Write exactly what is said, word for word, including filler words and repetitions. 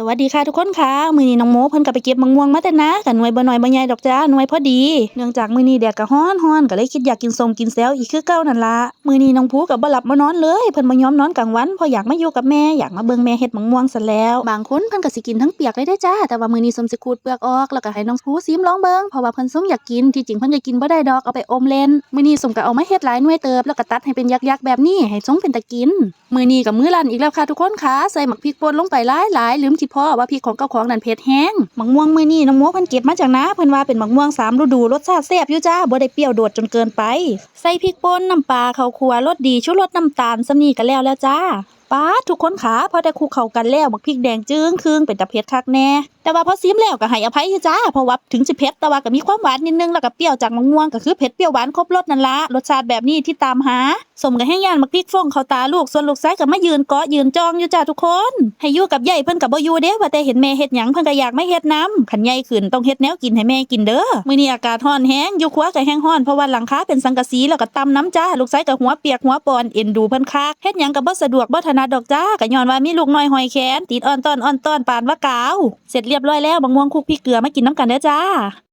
สวัสดีค่ะทุกคนค่ะ มื้อนี้น้องโมเพิ่นก็ไปเก็บหมากม่วงมาแต่นา ก็หน่วยบ่น้อยบ่ใหญ่ดอกจ้า หน่วยพอดี เนื่องจากมื้อนี้แดดก็ร้อนๆ ก็เลยคิดอยากกินส้มกินแซวอีกคือเก่านั่นล่ะ มื้อนี้น้องภูก็บ่หลับบ่นอนเลย เพิ่นบ่ยอมนอนกลางวัน เพราะอยากมาอยู่กับแม่ อยากมาเบิ่งแม่เฮ็ดหมากม่วงซั้นแหล้ว บางคนเพิ่นก็สิกินทั้งเปียกเลยเด้อจ้า แต่ว่ามื้อนี้ส้มสิขูดเปลือกออก แล้วก็ให้น้องภูซิมลองเบิ่ง เพราะว่าเพิ่นทรงอยากกิน ที่จริงเพิ่นก็กินบ่ได้ดอก เอาไปอมเล่น มื้อนี้ส้มก็เอามาเฮ็ดหลายหน่วยเติบ แล้วก็ตัดให้เป็นยักษ์ๆ แบบนี้ ให้ทรงเป็นตากิน มื้อนี้ก็มือลั่นอีกแล้วค่ะทุกคนค่ะ ใส่หมากพริกป่นลงไปหลายๆ ลืมคิดพ้อว่าพริกของเก่าของนั่นเผ็ดแฮง หมากม่วงมื้อนี้น้องโมเพิ่นเก็บมาจากนา เพิ่นว่าเป็นหมากม่วงสามฤดู รสชาติแซ่บอยู่จ้า บ่ได้เปรี้ยวโดดจนเกินไป ใส่พริกป่น น้ำปลา ข้าวคั่ว รสดี ชูรส น้ำตาล ส่ำนี้ก็แล้วแล้วจ้า ป๊าด ทุกคนค่ะ พอได้คลุกเข้ากันแล้ว หมากพริกแดงจึ่งครึ่ง เป็นตาเผ็ดคักแน่ แต่ว่าพอซิมแล้วก็ให้อภัยอยู่จ้า เพราะว่าถึงสิเผ็ด แต่ว่าก็มีความหวานนิดนึง แล้วก็เปรี้ยวจากหมากม่วง ก็คือเผ็ดเปรี้ยวหวานครบรสนั่นละ รสชาติแบบนี้ที่ตามหา ส้มก็แฮงย้านหมากพริกฟงเข้าตาลูก ส่วนลูกชายก็มายืนเกาะยืนจ้องอยู่จ้าทุกคน ให้อยู่กับเอื้อยเพิ่นก็บ่อยู่เด้ ว่าแต่เห็นแม่เฮ็ดหยังเพิ่นก็อยากมาเฮ็ดนำ คันใหญ่ขึ้นต้องเฮ็ดแนวกินให้แม่กินเด้อ มื้อนี้อากาศร้อนแฮง อยู่ครัวก็แฮงร้อน เพราะว่าหลังคาเป็นสังกะสี แล้วก็ต่ำนำจ้า ลูกชายก็หัวเปียกหัวป่อน เอ็นดูเพิ่นคัก เฮ็ดหยังก็บ่สะดวกบ่ถนัดดอกจ้า ก็ย้อนว่ามีลูกน้อยห้อยแขน ติดอ้อนต้อนอ้อนต้อนปานว่ากาว เสร็จเรียบร้อยแล้ว หมากม่วงคลุกพริกเกลือ มากินนำกันเด้อจ้า